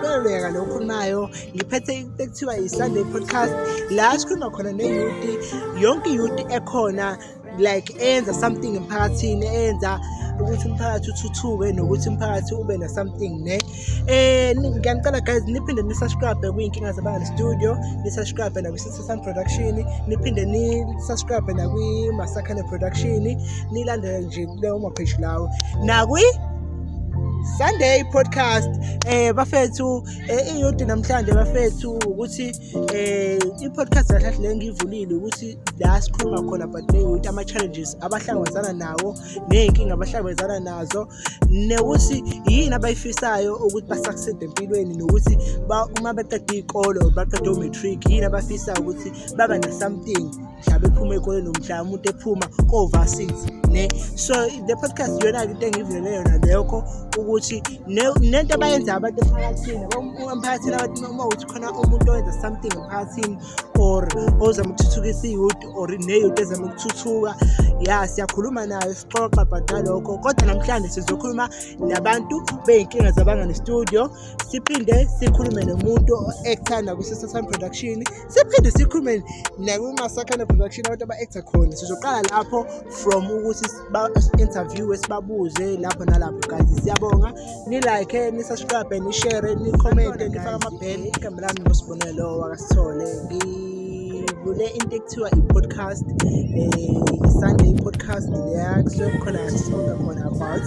Ngusibonelo yaka lo okhulumayo, ngiphethe into ekuthiwa i-Sunday podcast la sikhuluma khona ne-youth, yonke i-youth ekhona like eyenza something emphakathini, eyenza ukuthi umphakathi uthuthuke nokuthi umphakathi ube na something ne. Ngiyanicela guys niphinde ni-subscribe kwiNkinga Zabangani Studio, ni-subscribe nakwi-Sitha Production, niphinde ni-subscribe nakwi-Masakhane Production, nilandele nje kuleyo ma-page lawo. Nakwi Sunday podcast bafethu, i-youth namhlanje bafethu ukuthi i-podcast kahle kahle le ngiyivulile ukuthi la sikhuluma khona but ne-youth ama-challenges abahlangabezana nawo ney'nkinga abahlangabezana nazo nokuthi yini abayifisayo ukuthi ba-succeed empilweni nokuthi uma beqeda iy'kolo baqede o-matric yini abafisayo ukuthi babe na-something mhla bephuma ey'koleni mhla umuntu ephuma ko-varsity ne. So the podcast iyona-ke into engiyivulele yona lokho ukuthi nento abayenzayo abantu emphakathini, emphakathini abantu uma ukuthi khona umuntu owenza something emphakathini or ozama ukuthuthukisa i-youth or ne-youth ezama ukuthuthuka, ya siyakhuluma nayo sixoxa about nalokho. Kodwa namhlanje sizokhuluma nabantu bey'nkinga Zabangani Studio, siphinde sikhulume nomuntu o-actor nakwi-Sister Production, siphinde sikhulume nakwi-Masakhane Production abantu aba-actor khona. Sizoqala lapho from ukuthi interview sibabuze lapho nalapho guys. Siyabonga, ni-like, ni-subscribe, ni-share, ni-comment, nifake ama-bell. Igama lami nguSibonelo wakaSithole, ngivule into ekuthiwa i-podcast, i-Sunday podcast leya kusuke khona sixoxa khona about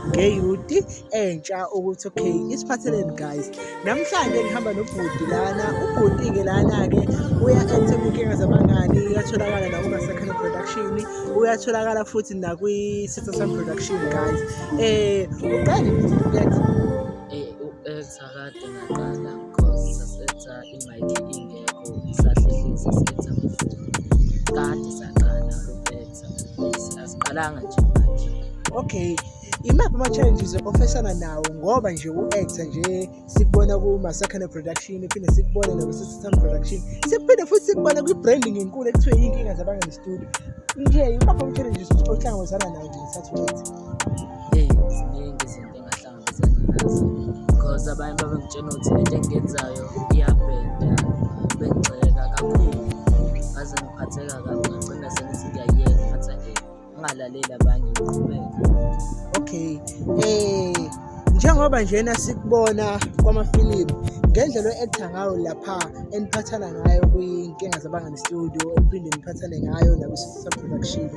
nge-youth entsha ukuthi okay isiphatheleni guys. Namhlanje ngihamba nobhuti lana, ubhuti-ke lana-ke uya-acta kwiNkinga Zabangani, uyatholakala nakuMasakhane Production, uyatholakala futhi nakwi-Sister Sam Production guys. Uqale nini uku-acta? U-acta kade ngaqala cause sase-acta i-mic ingekho, sahlehlisa si-acta before. Kade saqala uku-acta, asiqalanga nje manje. Okay, imaphi ama-challenges ofesana nawo ngoba nje u-actor nje sikubona ku-Masakhane Production, phinde sikubone nakwi-Sister Sam Production, siphinde futhi sikubone kwi-branding enkulu ekuthiwa Iy'nkinga Zabangani Studio. Nje imaphi ama-challenges ohlangabezana nawo nje ngesikhathi u-acta? Ziningi izinto engahlangabezana nazo because abanye babengitshena ukuthi lento engiyenzayo iyabheda, bengigxeka kakhulu ngaze ngiphatheka kabi, ngagcina sengithi ngiyayiyeka, ngathi ngingalaleli abanye ngiqhubeke. Okay, njengoba njena sikubona kwamafilimu ngendlela o-actor ngayo lapha eniphathana ngayo kwiNkinga Zabangani Studio, eniphinde niphathane ngayo nakwi-Sister Production,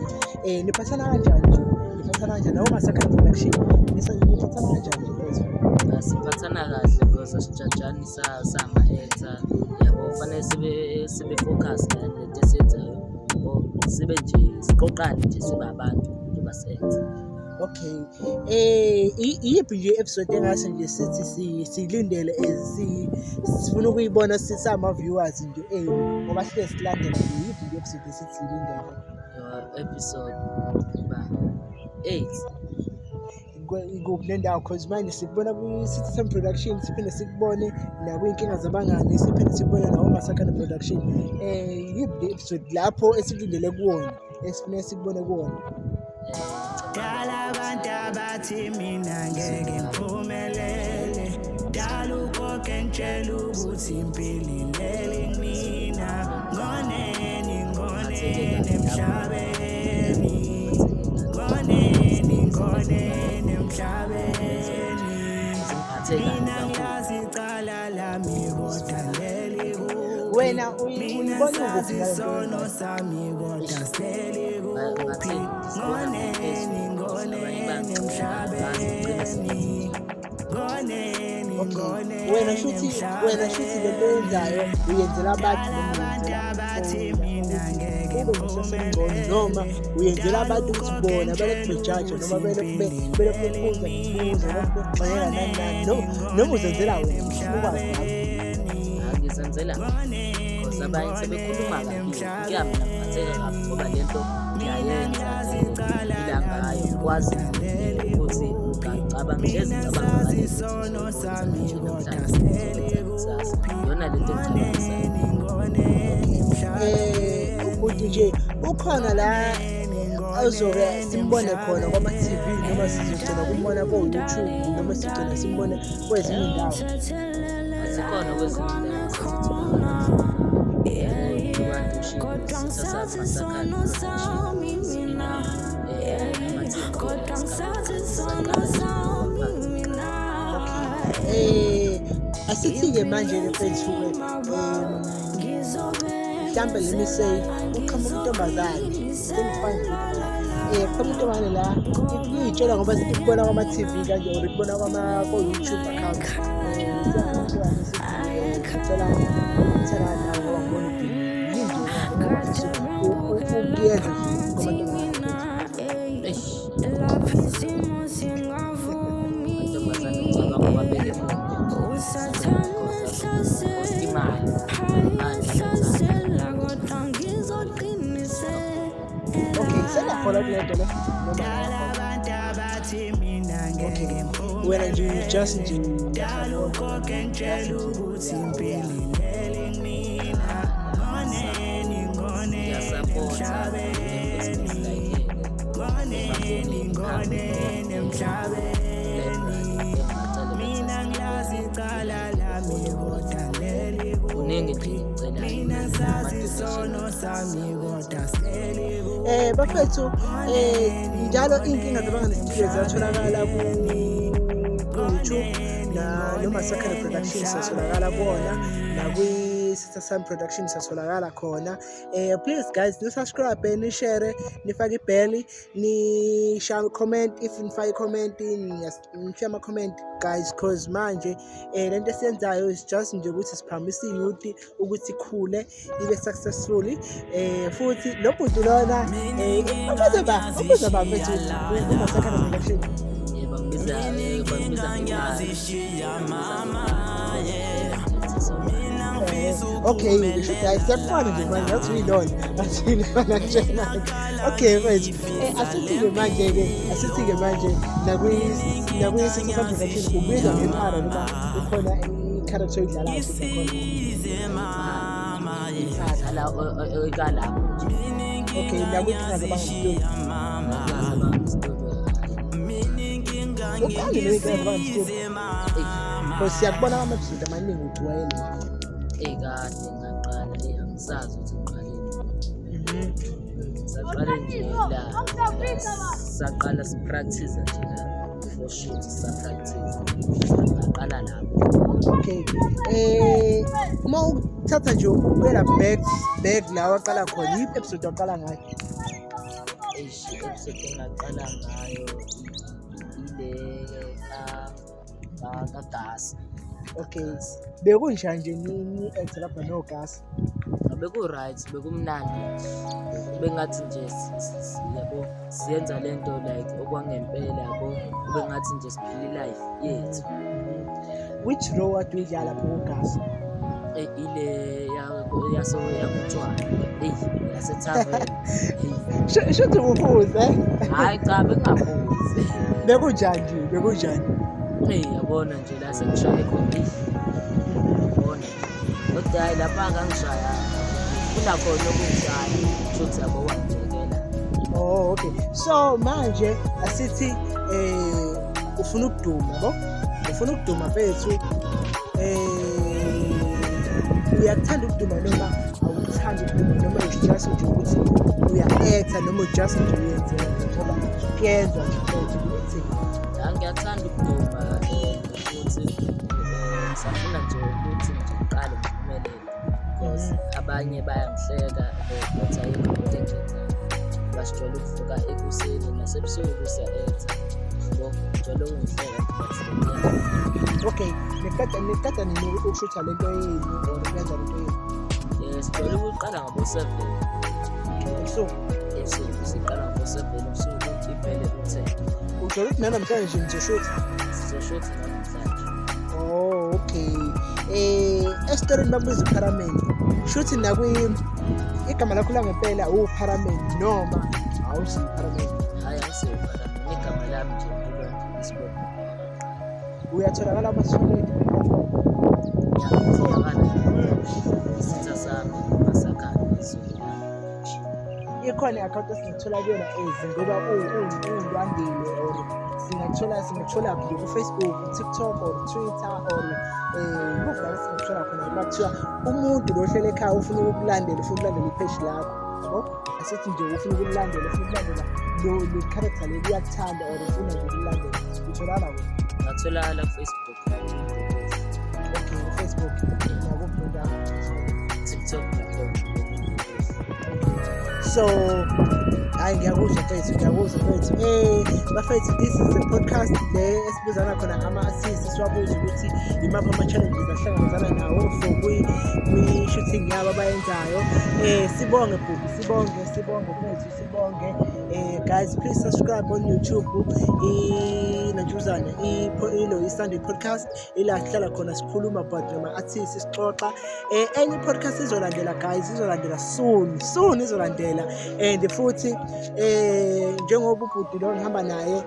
niphathana kanjani nje? Niphathana kanjani nakoMasakhane Production? Niphathana kanjani nje mfethu? Siphathana kahle because asijajani sama-actor yabo, fanele sibe focus nalento esiyenzayo yabo, sibe nje siqoqane nje sibe abantu njengoba si-acta. Okay, iyiphi nje episode engase nje sithi siyilindele as sifuna ukuyibona sisama-viewers nje ngoba sihlezi silandela nje, iyiphi nje episode esithi siyilindele? Yo, episode ba 8. Ikuphi nendawo? Cause manje sikubona kwi-Sister Sam Production, siphinde sikubone nakwiNkinga Zabangani, siphinde sikubone nakoMasakhane Production. Yiphi le episode lapho esikulindele kuwona, esifuneka sikubone kuwona? Dala abantu abathi mina ngeke ngiphumelele, dala ugogo ngitshela ukuthi impilo ilele kumina, ngoneni ngoneni emhlabeni, ngoneni ngoneni emhlabeni, mina ngiyazi icala lami kodwa leli kuphi, Wena mina uyibona kuphi sazi ngale nto isono oyenzayo? Sami kodwa sileli kuphi, ngoneni ngoneni emhlabeni, ngoneni Okay, ngoneni wena shuthi lento oyenzayo uyenzela abantu noma abantu uyenzela abathi for mina ukuthi ngeke ube ngiphumelele noma uyenzela abantu ukuthi bona belokhu bejaja noma belokhu bekubuza ngemibuzo, belokhu bekugxeka nani nani, noma uzenzela wena ufuna ukwazi nawe? Ngizenzela because abanye sebekhuluma kabi, kuya mina ngiphatheka kabi ngoba lento ngiyayenza, ngiphila ngayo, ngikwazi ukuthi ngicabanga ngihlezi ngicabanga ngale nto nje namhlanje ngizokwenzani kusasa, iyona lento engicabangisayo. Ubhuti nje ukhona la ozoke simbone khona kwama-TV noma sizogcina kumbona ko-YouTube noma sigcina simbone kwezinye iy'ndawo? Sikhona kwezinye indawo sesitholakala Eh asithi-ke manje-ke mfethu-ke mhlampe let me say uqhamuka intombazane sengifane qhamuka intombazane la iy'tshela ngoba ikubona kwama-T_V kanje or ikubona ko-YouTube account ngicela ngicela nawe ngoba ngibona udumile yini nje ukuyenza nje kwamantombazane. Eish. Amantombazane ngicabanga wabeke because imali imali. Okay, sengiyahola kule nto le noma okay wena nje you just nje Ngiyasapotha futhi ngizilayekele kuningi nje ngikucelayo. Bafethu njalo iy'nkinga zabangani studio ziyatholakala ku-YouTube na noma Sakhane Productions siyatholakala kuwona nakwi-Sister Sam Productions siyatholakala khona. Please guys ni-subscribe, ni-share, nifake ibheli, nishaye comment if nifake i-comment, nishiye ama-comment guys cause manje lento esiyenzayo is just nje ukuthi siphakamisa i-youth ukuthi ikhule ibe successful. Futhi lo bhuti lona ubuze ba mfethu kuma-Sakhane Production. Bangibiza bangibiza Okay, ngisho ukuthi hayi siyakufana nje manje ngathi uyilona ngathi uyilona njena. Okay mfethu, asithi-ke manje-ke asithi-ke manje nakwi-Sister Sam Production ubizwa ngephara noma kukhona i-character oyidlalayo futhi nakhona? Dlala ekalapho nje. Okay, nakwinkinga zabangani studio. Uqale ney'nkinga zabangani studio because siyakubona kwama-episode amaningi ugcwele. Eyi kade ngaqala, eyi angisazi ukuthi ngiqaleni. Saqale nje la saqala si-practice nje la before shoot sa-practice ngaqala lapho. Okay, uma uthatha nje ubuyela back la waqala khona, yiphi episode waqala ngayo? Eish, i-episode engaqala ngayo ile kaGasi. Okay, bekunjani nje ni-act lapha noGasi? Beku-right, bekumnandi, bengathi nje yabo siyenza lento like okwangempela yabo, kube ngathi nje siphila i-life yethu. Which role ade uyidlala lapho kuGasi? Ile yakutshwala, eyi yase-tavern, eyi. Shuthi uphuze? Hhayi cha, bengingaphuzi. Bekunjani nje, bekunjani? Eyi yabona nje la sengishaye khona, eyi yabona nje kodwa hhayi lapha akangishayanga, kunakhona okungishaya kushuthi yabo wangijekela. Oh okay, so manje asithi ufuna ukuduma yabo, ufuna ukuduma mfethu, uyakuthanda ukuduma noma awukuthandi ukuduma noma it's just nje ukuthi uya-act-a noma just nje uyenzela nje ngoba kuyenzwa nje mfethu ku-acting? Ya ngiyathanda ukuduma futhi ngisafuna nje ukuthi nje ngiqale ngiphumelele because abanye bayangihleka bathi ayikho into engiyenzayo. Basijwayele ukuvuka ekuseni nasebusuku siya-act-a yabo, bajwayele ukungihleka nje bathi le nto. Okay, niqeda nini ukushutha lento yenu or ukuyenza lento yenu? Sijwayele ukuqala ngabo-7 ebusuku? Ebusuku siqala ngabo-7 ebusuku iphele u-10. Ujwayele ukuthi nanamhlanje nje nizoshutha? Sizoshutha namhlanje. Oh okay, esitorini bakubiza uPharamende, shuthi nakwi igama lakho langempela uPharamende noma awusiyo uPharamende? Hhayi angisiyo uPharamende, igama lami nje ngilo nje isibongo. Uyatholakala kuma-social media platform? Ya ngiyatholakala, isitha sami Masakhane izulu. Ikhona i-akhawunti esingakuthola kuyona as ngoba uwulwandile or Singakuthola kuphi ku-Facebook, TikTok or Twitter or kuphi la singakuthola khona uma kuthiwa umuntu lo ohleli ekhaya ufuna ukukulandela, ufuna ukulandela i-page lakho, yabo? Asithi nje ufuna ukulandela, ufuna ukulandela lo character leli uyakuthanda or ufuna nje ukulandela, utholakala kuphi? Ngatholakala ku-Facebook. Okay, ku-Facebook nakuphi nendawo? TikTok nakhona. So hayi, ngiyakuzwa mfethu, ngiyakuzwa mfethu. Bafethu, this is the podcast le esibuzana khona ngama-artists, siwabuza ukuthi imaphi ama-challenges ahlangabezana nawo for kwi-shooting yabo abayenzayo. Sibonge bhuti, sibonge, sibonge mfethu, sibonge. Guys, please subscribe on YouTube, inantshuzana ilo i-Sunday podcast, ila sihlala khona sikhuluma about nama-artists, sixoxa. Enye i-podcast izolandela guys, izolandela soon, soon izolandela. And futhi njengoba ubhuti lo ngihamba naye,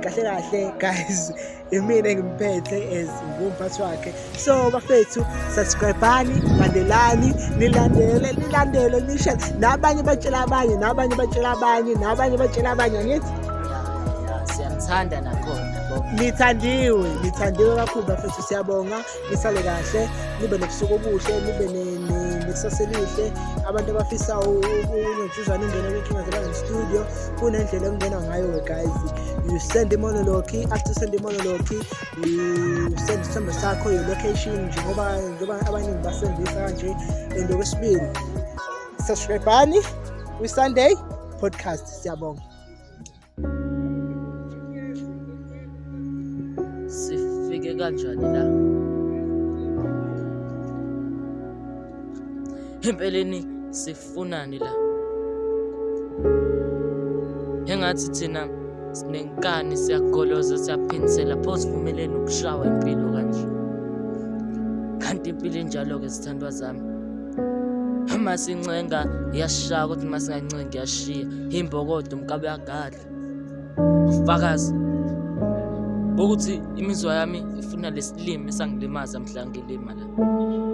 kahle kahle guys, imina engimphethe as ngumphathi wakhe. So bafethu, subscribe-ani, landelani, nilandele, nilandele, nishe nabanye batshela abanye, nabanye batshela abanye, nabanye batshela abanye, angithi? Ya, siyanithanda nakhona bo. Nithandiwe, nithandiwe kakhulu bafethu, siyabonga. Nisale kahle, nibe nobusuku obuhle, nibe nekusasa elihle. Abantu abafisa unotshuzana ungena kwinkinga zabantu studio, kunendlela ekungena ngayo guys. You send i-monologue, after send i-monologue, you send isithombe sakho, your location, njengoba abaningi basendisa kanje. And okwesibili, subscribe-ani kwi-Sunday podcast. Siyabonga. Sifike kanjani la? Empeleni sifunani la? Engathi thina sinenkani, siyagoloza, siyaphinisela, pho sivumelene ukushawa impilo kanje. Kanti impilo injalo-ke zithandwa zami. Uma sincenga iyashaya, kodwa uma singancengi iyashiya. Imbokodo umkabi uyagadla. Ufakazi bokuthi imizwa yami ifuna lesilimi esangilimaza mhla ngilima la.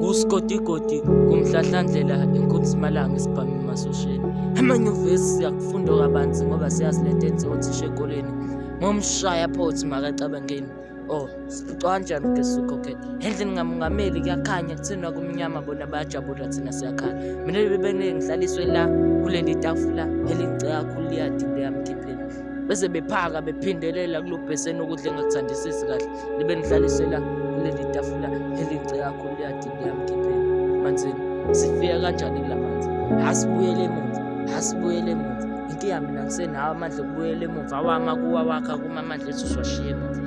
Kusigodigodi kumhlahlandlela inkunzimalanga isibhamu emasosheni. Emanyuvesi siyakufunda kabanzi ngoba siyazi lento enziwa othisha ey'koleni. Ngomshaya phothi makacabangeni. Oh, siphucwa kanjani ugesi ukhokhela? Endlini ngamongameli kuyakhanya, kuthina kumnyama, bona bayajabula, thina siyakhala. Mina bebe ngihlaliswe la kuleli tafula elingiceka kakhulu, liyadi liyamkhiphela. Bese bephaka bephindelela kulo bheseni ukudla engakuthandisisi kahle. Libe ngihlaliswe la kuleli tafula elingiceka kakhulu, liyadi liyamkhiphela. Manzini, sifika kanjani kula manzi? Asibuyele emuva, asibuyele emuva. Inkinga mina ngisenawo amandla okubuyela emuva, awami akuwa wakha kuma amandla ethu siwashiye emuva.